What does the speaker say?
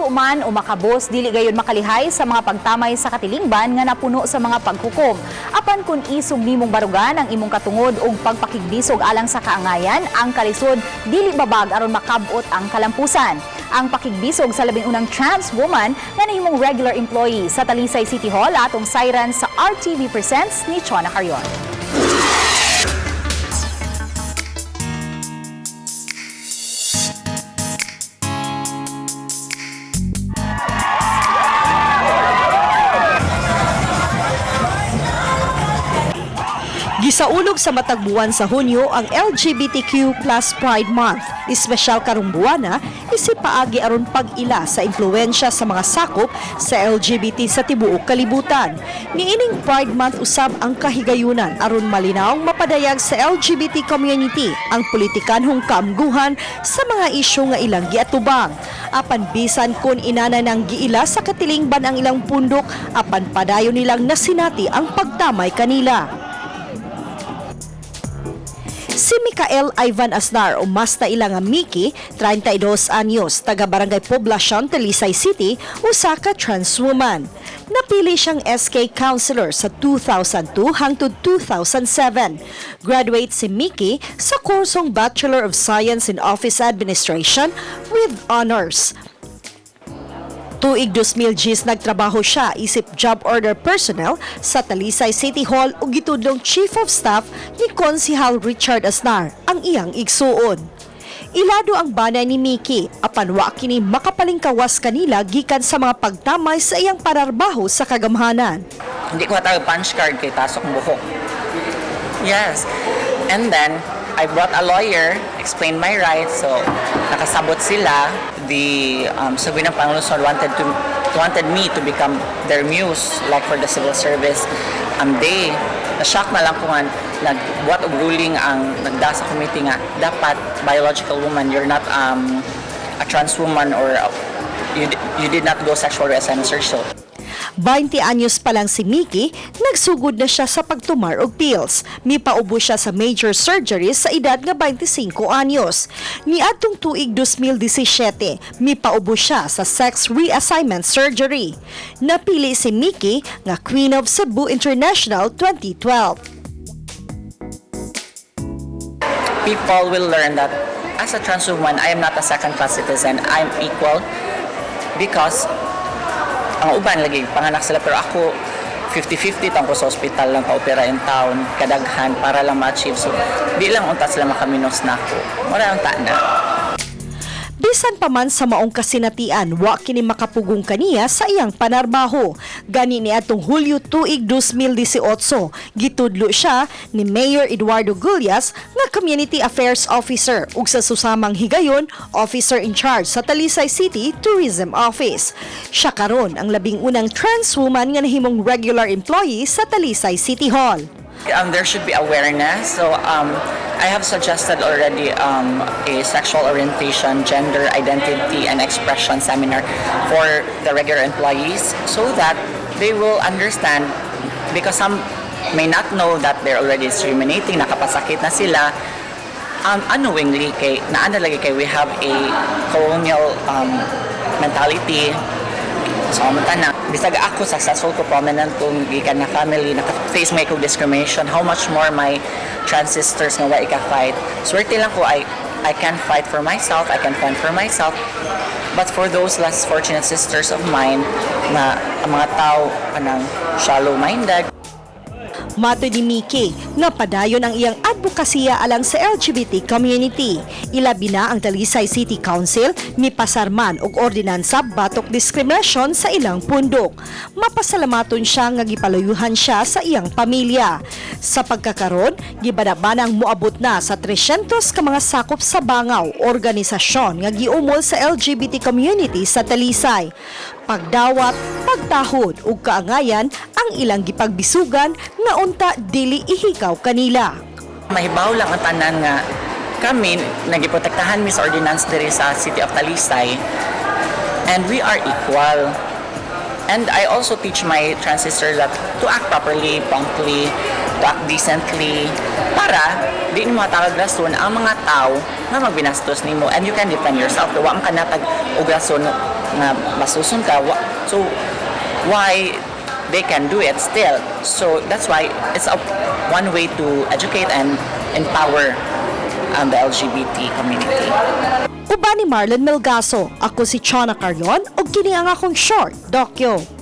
Makadako man o makabos, dili gayon makalihay sa mga pagtamay sa katilingban nga napuno sa mga paghukom. Apan kung isog nimong barugan ang imong katungod ug pagpakigbisog alang sa kaangayan, ang kalisod dili babag aron makabot ang kalampusan. Ang pakigbisog sa 11 trans woman nga nahimong regular employee sa Talisay City Hall, atong siren sa RTV Presents ni Chona Carion. Gisaulog sa matag buwan sa Hunyo ang LGBTQ+ Pride Month. Espesyal karong buwana, isip paagi aron pag-ila sa impluwensya sa mga sakop sa LGBT sa tibuok kalibutan. Niining Pride Month usab ang kahigayunan aron malinawng mapadayag sa LGBT community ang politikanhong kaamguhan sa mga isyu nga ilang giatubang. Apan bisan kun inana nang giila sa katilingban ang ilang pundok, apan padayon nilang nasinati ang pagtamay kanila. Si Mikael Ivan Asnar o mas ila nga Mickey, 32 anyos, taga Barangay Poblacion, Talisay City, usa ka trans woman. Napili siyang SK Councilor sa 2002 hangtod 2007. Graduate si Mickey sa kursong Bachelor of Science in Office Administration with honors. Tuig 2010 nagtrabaho siya isip job order personnel sa Talisay City Hall ug gitudlong Chief of Staff ni Konsihal Richard Asnar ang iyang igsuon. Ilado ang banay ni Mickey apan wa kini makapalingkawas kanila gikan sa mga pagtamay sa iyang pararbaho sa kagamhanan. Hindi ko matawag punch card kay tasok ang buhok. Yes. And then, I brought a lawyer, explained my rights. So, nakasabot sila. The Saguinang Pangulusod wanted me to become their muse, like for the civil service. They, na-shock na lang ko nga, nagbuhat og ruling ang nagda sa committee nga, dapat biological woman, you're not a trans woman or you did not go sexual reassignment surgery. So, 20 anyos pa lang si Mickey, nagsugod na siya sa pagtumar og pills. Mipaubo siya sa major surgery sa edad nga 25 anyos. Niadtong tuig 2017, mipaubo siya sa sex reassignment surgery. Napili si Mickey nga Queen of Cebu International 2012. People will learn that as a trans woman, I am not a second-class citizen. I'm equal because ang uban lagi panganak sila, pero ako 50-50 tang ko sa ospital lang pa-opera in town kadaghan para lang ma-achieve. So di lang unta sila makaminos na ako. Wala unta na. Bisan pa man sa maong kasinatian, wa kini makapugong kaniya sa iyang panarbaho. Gani ni atong Hulyo tuig 2018, gitudlo siya ni Mayor Eduardo Gullas nga Community Affairs Officer ug sa susamang higayon, Officer in Charge sa Talisay City Tourism Office. Siya karon ang 11 trans woman nga nahimong regular employee sa Talisay City Hall. There should be awareness. So I have suggested already a sexual orientation, gender identity, and expression seminar for the regular employees so that they will understand, because some may not know that they're already discriminating, nakapasakit na sila unknowingly kay naana lagi kay we have a colonial mentality. So, amo na, bisag ako successful ko, prominent kung gikan na family, naka-face may kog discrimination, how much more my trans sisters nga wa ika-fight. Swerte lang ko, I can fight for myself, I can fend for myself. But for those less fortunate sisters of mine, na ang mga tao kanang shallow-minded. Mato ni Mickey nga padayon ang iyang advokasya alang sa LGBT community. Ilabi na ang Talisay City Council mipasarman og ordinansa batok diskriminasyon sa ilang pundok. Mapasalamaton siya nga gipalayuhan siya sa iyang pamilya. Sa pagkakaron, gibanabanang moabot na sa 300 ka mga sakop sa Bangaw, organisasyon nga giumol sa LGBT community sa Talisay. Pagdawat, pagtahod ug kaangayan ang ilang gipagbisugan nga unta dili ihikaw kanila. Mahibaw lang ang tanan nga kami nagiprotektahan mi sa ordinance diri sa City of Talisay and we are equal. And I also teach my trans sisters that to act properly, promptly, to act decently, para di nimo matawag rason ang mga tao nga magbinastos nimo and you can defend yourself. Wa man ka natag og rason. Nga basuson ka. So why they can do it still? So that's why it's a one way to educate and empower the LGBT community. Uban ni Marlon Melgaso, ako si Chona Carlon ug kini ang akong short dokyo.